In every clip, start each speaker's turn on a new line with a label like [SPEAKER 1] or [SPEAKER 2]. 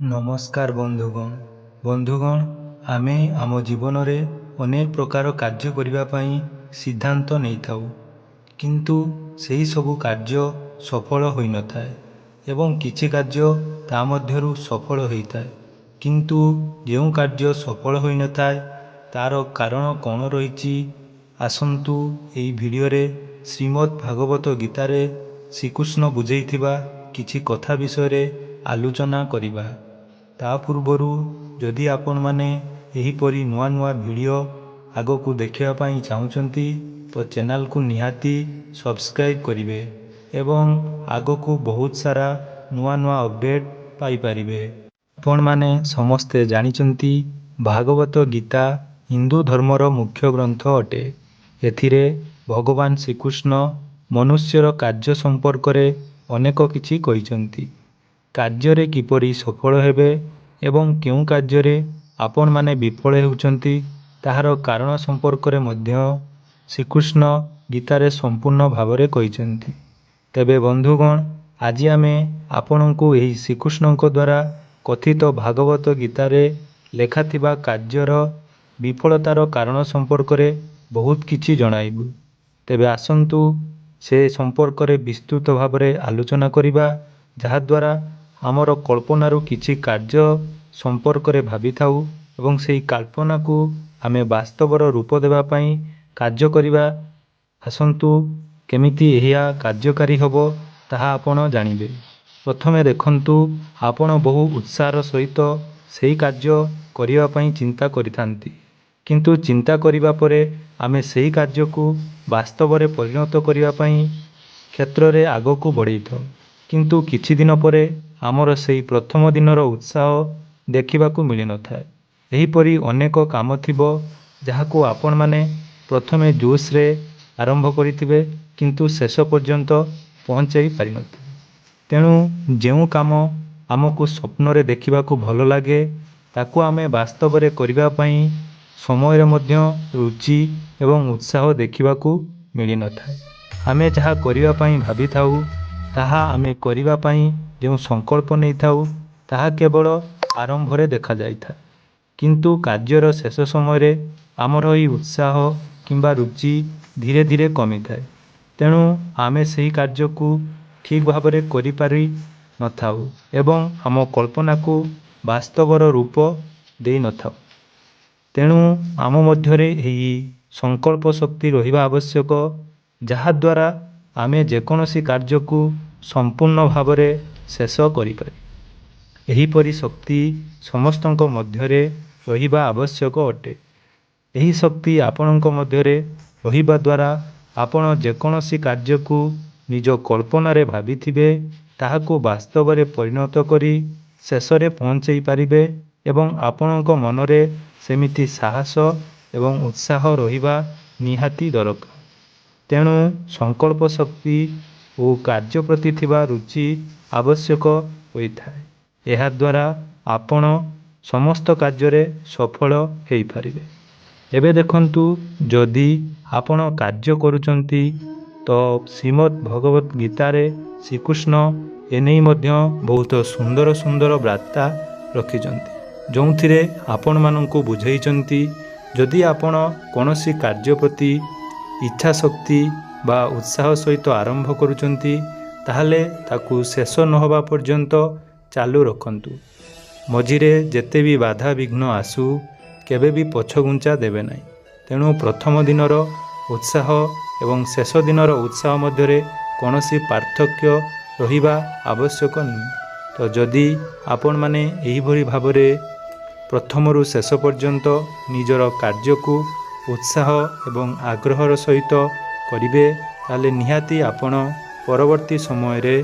[SPEAKER 1] ନମସ୍କାର ବନ୍ଧୁଗଣ। ବନ୍ଧୁଗଣ, ଆମେ ଆମ ଜୀବନରେ ଅନେକ ପ୍ରକାର କାର୍ଯ୍ୟ କରିବା ପାଇଁ ସିଦ୍ଧାନ୍ତ ନେଇଥାଉ। କିନ୍ତୁ ସେହି ସବୁ କାର୍ଯ୍ୟ ସଫଳ ହୋଇନଥାଏ ଏବଂ କିଛି କାର୍ଯ୍ୟ ତା ମଧ୍ୟରୁ ସଫଳ ହୋଇଥାଏ। କିନ୍ତୁ ଯେଉଁ କାର୍ଯ୍ୟ ସଫଳ ହୋଇନଥାଏ, ତାର କାରଣ କଣ ରହିଛି, ଆସନ୍ତୁ ଏହି ଭିଡିଓରେ ଶ୍ରୀମଦ ଭାଗବତ ଗୀତାରେ ଶ୍ରୀକୃଷ୍ଣ ବୁଝେଇଥିବା କିଛି କଥା ବିଷୟରେ ଆଲୋଚନା କରିବା। ତା ପୂର୍ବରୁ ଯଦି ଆପଣମାନେ ଏହିପରି ନୂଆ ନୂଆ ଭିଡିଓ ଆଗକୁ ଦେଖିବା ପାଇଁ ଚାହୁଁଛନ୍ତି, ତ ଚ୍ୟାନେଲକୁ ନିହାତି ସବସ୍କ୍ରାଇବ କରିବେ ଏବଂ ଆଗକୁ ବହୁତ ସାରା ନୂଆ ନୂଆ ଅପଡେଟ ପାଇପାରିବେ। ଆପଣମାନେ ସମସ୍ତେ ଜାଣିଛନ୍ତି, ଭାଗବତ ଗୀତା ହିନ୍ଦୁ ଧର୍ମର ମୁଖ୍ୟ ଗ୍ରନ୍ଥ ଅଟେ। ଏଥିରେ ଭଗବାନ ଶ୍ରୀକୃଷ୍ଣ ମନୁଷ୍ୟର କାର୍ଯ୍ୟ ସମ୍ପର୍କରେ ଅନେକ କିଛି କହିଛନ୍ତି। କାର୍ଯ୍ୟରେ କିପରି ସଫଳ ହେବେ ଏବଂ କେଉଁ କାର୍ଯ୍ୟରେ ଆପଣମାନେ ବିଫଳ ହେଉଛନ୍ତି, ତାହାର କାରଣ ସମ୍ପର୍କରେ ମଧ୍ୟ ଶ୍ରୀକୃଷ୍ଣ ଗୀତାରେ ସମ୍ପୂର୍ଣ୍ଣ ଭାବରେ କହିଛନ୍ତି। ତେବେ ବନ୍ଧୁଗଣ, ଆଜି ଆମେ ଆପଣଙ୍କୁ ଏହି ଶ୍ରୀକୃଷ୍ଣଙ୍କ ଦ୍ଵାରା କଥିତ ଭାଗବତ ଗୀତାରେ ଲେଖାଥିବା କାର୍ଯ୍ୟର ବିଫଳତାର କାରଣ ସମ୍ପର୍କରେ ବହୁତ କିଛି ଜଣାଇବୁ। ତେବେ ଆସନ୍ତୁ ସେ ସମ୍ପର୍କରେ ବିସ୍ତୃତ ଭାବରେ ଆଲୋଚନା କରିବା, ଯାହାଦ୍ୱାରା ଆମର କଳ୍ପନାରୁ କିଛି କାର୍ଯ୍ୟ ସମ୍ପର୍କରେ ଭାବିଥାଉ ଏବଂ ସେହି କଳ୍ପନାକୁ ଆମେ ବାସ୍ତବର ରୂପ ଦେବା ପାଇଁ କାର୍ଯ୍ୟ କରିବା। ଆସନ୍ତୁ, କେମିତି ଏହା କାର୍ଯ୍ୟକାରୀ ହେବ ତାହା ଆପଣ ଜାଣିବେ। ପ୍ରଥମେ ଦେଖନ୍ତୁ, ଆପଣ ବହୁ ଉତ୍ସାହର ସହିତ ସେହି କାର୍ଯ୍ୟ କରିବା ପାଇଁ ଚିନ୍ତା କରିଥାନ୍ତି। କିନ୍ତୁ ଚିନ୍ତା କରିବା ପରେ ଆମେ ସେହି କାର୍ଯ୍ୟକୁ ବାସ୍ତବରେ ପରିଣତ କରିବା ପାଇଁ କ୍ଷେତ୍ରରେ ଆଗକୁ ବଢ଼େଇଥାଉ। କିନ୍ତୁ କିଛି ଦିନ ପରେ ଆମର ସେହି ପ୍ରଥମ ଦିନର ଉତ୍ସାହ ଦେଖିବାକୁ ମିଳିନଥାଏ। ଏହିପରି ଅନେକ କାମ ଥିବ, ଯାହାକୁ ଆପଣମାନେ ପ୍ରଥମେ ଜୋଶରେ ଆରମ୍ଭ କରିଥିବେ, କିନ୍ତୁ ଶେଷ ପର୍ଯ୍ୟନ୍ତ ପହଞ୍ଚାଇ ପାରିନଥିବେ। ତେଣୁ ଯେଉଁ କାମ ଆମକୁ ସ୍ୱପ୍ନରେ ଦେଖିବାକୁ ଭଲ ଲାଗେ, ତାକୁ ଆମେ ବାସ୍ତବରେ କରିବା ପାଇଁ ସମୟରେ ମଧ୍ୟ ରୁଚି ଏବଂ ଉତ୍ସାହ ଦେଖିବାକୁ ମିଳିନଥାଏ। ଆମେ ଯାହା କରିବା ପାଇଁ ଭାବିଥାଉ, ତାହା ଆମେ କରିବା ପାଇଁ ଯେଉଁ ସଂକଳ୍ପ ନେଇଥାଉ, ତାହା କେବଳ ଆରମ୍ଭରେ ଦେଖାଯାଇଥାଏ। କିନ୍ତୁ କାର୍ଯ୍ୟର ଶେଷ ସମୟରେ ଆମର ଏହି ଉତ୍ସାହ କିମ୍ବା ରୁଚି ଧୀରେ ଧୀରେ କମିଥାଏ। ତେଣୁ ଆମେ ସେହି କାର୍ଯ୍ୟକୁ ଠିକ୍ ଭାବରେ କରିପାରି ନଥାଉ ଏବଂ ଆମ କଳ୍ପନାକୁ ବାସ୍ତବର ରୂପ ଦେଇନଥାଉ। ତେଣୁ ଆମ ମଧ୍ୟରେ ଏହି ସଂକଳ୍ପ ଶକ୍ତି ରହିବା ଆବଶ୍ୟକ, ଯାହାଦ୍ୱାରା ଆମେ ଯେକୌଣସି କାର୍ଯ୍ୟକୁ ସମ୍ପୂର୍ଣ୍ଣ ଭାବରେ ଶେଷ କରିପାରିବା। ଏହିପରି ଶକ୍ତି ସମସ୍ତଙ୍କ ମଧ୍ୟରେ ରହିବା ଆବଶ୍ୟକ ଅଟେ। ଏହି ଶକ୍ତି ଆପଣଙ୍କ ମଧ୍ୟରେ ରହିବା ଦ୍ୱାରା ଆପଣ ଯେକୌଣସି କାର୍ଯ୍ୟକୁ ନିଜ କଳ୍ପନାରେ ଭାବିଥିବେ, ତାହାକୁ ବାସ୍ତବରେ ପରିଣତ କରି ଶେଷରେ ପହଞ୍ଚାଇ ପାରିବେ ଏବଂ ଆପଣଙ୍କ ମନରେ ସେମିତି ସାହସ ଏବଂ ଉତ୍ସାହ ରହିବା ନିହାତି ଦରକାର। ତେଣୁ ସଂକଳ୍ପ ଶକ୍ତି ଓ କାର୍ଯ୍ୟ ପ୍ରତି ଥିବା ରୁଚି ଆବଶ୍ୟକ ହୋଇଥାଏ। ଏହାଦ୍ୱାରା ଆପଣ ସମସ୍ତ କାର୍ଯ୍ୟରେ ସଫଳ ହେଇପାରିବେ। ଏବେ ଦେଖନ୍ତୁ, ଯଦି ଆପଣ କାର୍ଯ୍ୟ କରୁଛନ୍ତି, ତ ଶ୍ରୀମଦ୍ ଭଗବତ ଗୀତାରେ ଶ୍ରୀକୃଷ୍ଣ ଏନେଇ ମଧ୍ୟ ବହୁତ ସୁନ୍ଦର ସୁନ୍ଦର ବାର୍ତ୍ତା ରଖିଛନ୍ତି, ଯେଉଁଥିରେ ଆପଣମାନଙ୍କୁ ବୁଝେଇଛନ୍ତି, ଯଦି ଆପଣ କୌଣସି କାର୍ଯ୍ୟ ପ୍ରତି ଇଚ୍ଛା ଶକ୍ତି ବା ଉତ୍ସାହ ସହିତ ଆରମ୍ଭ କରୁଛନ୍ତି, ତାହେଲେ ତାକୁ ଶେଷ ନ ହେବା ପର୍ଯ୍ୟନ୍ତ ଚାଲୁ ରଖନ୍ତୁ। ମଝିରେ ଯେତେ ବି ବାଧା ବିଘ୍ନ ଆସୁ, କେବେ ବି ପଛଘୁଞ୍ଚା ଦେବେ ନାହିଁ। ତେଣୁ ପ୍ରଥମ ଦିନର ଉତ୍ସାହ ଏବଂ ଶେଷ ଦିନର ଉତ୍ସାହ ମଧ୍ୟରେ କୌଣସି ପାର୍ଥକ୍ୟ ରହିବା ଆବଶ୍ୟକ ନୁହେଁ। ତ ଯଦି ଆପଣମାନେ ଏହିଭଳି ଭାବରେ ପ୍ରଥମରୁ ଶେଷ ପର୍ଯ୍ୟନ୍ତ ନିଜର କାର୍ଯ୍ୟକୁ ଉତ୍ସାହ ଏବଂ ଆଗ୍ରହର ସହିତ କରିବେ, ତାହେଲେ ନିହାତି ଆପଣ ପରବର୍ତ୍ତୀ ସମୟରେ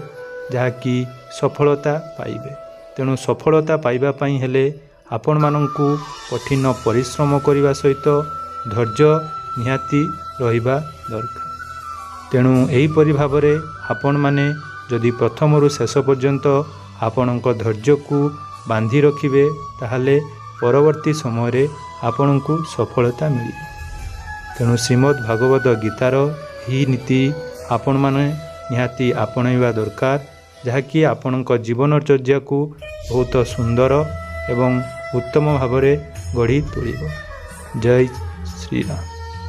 [SPEAKER 1] ଯାହାକି ସଫଳତା ପାଇବେ। ତେଣୁ ସଫଳତା ପାଇବା ପାଇଁ ହେଲେ ଆପଣମାନଙ୍କୁ କଠିନ ପରିଶ୍ରମ କରିବା ସହିତ ଧୈର୍ଯ୍ୟ ନିହାତି ରହିବା ଦରକାର। ତେଣୁ ଏହିପରି ଭାବରେ ଆପଣମାନେ ଯଦି ପ୍ରଥମରୁ ଶେଷ ପର୍ଯ୍ୟନ୍ତ ଆପଣଙ୍କ ଧୈର୍ଯ୍ୟକୁ ବାନ୍ଧି ରଖିବେ, ତାହେଲେ ପରବର୍ତ୍ତୀ ସମୟରେ ଆପଣଙ୍କୁ ସଫଳତା ମିଳିବ। ତେଣୁ ଶ୍ରୀମଦ୍ ଭାଗବତ ଗୀତାର ଏହି ନୀତି ଆପଣମାନେ ନିହାତି ଆପଣେଇବା ଦରକାର, ଯାହାକି ଆପଣଙ୍କ ଜୀବନଚର୍ଯ୍ୟାକୁ ବହୁତ ସୁନ୍ଦର ଏବଂ ଉତ୍ତମ ଭାବରେ ଗଢ଼ି ତୋଳିବ। ଜୟ ଶ୍ରୀରାମ।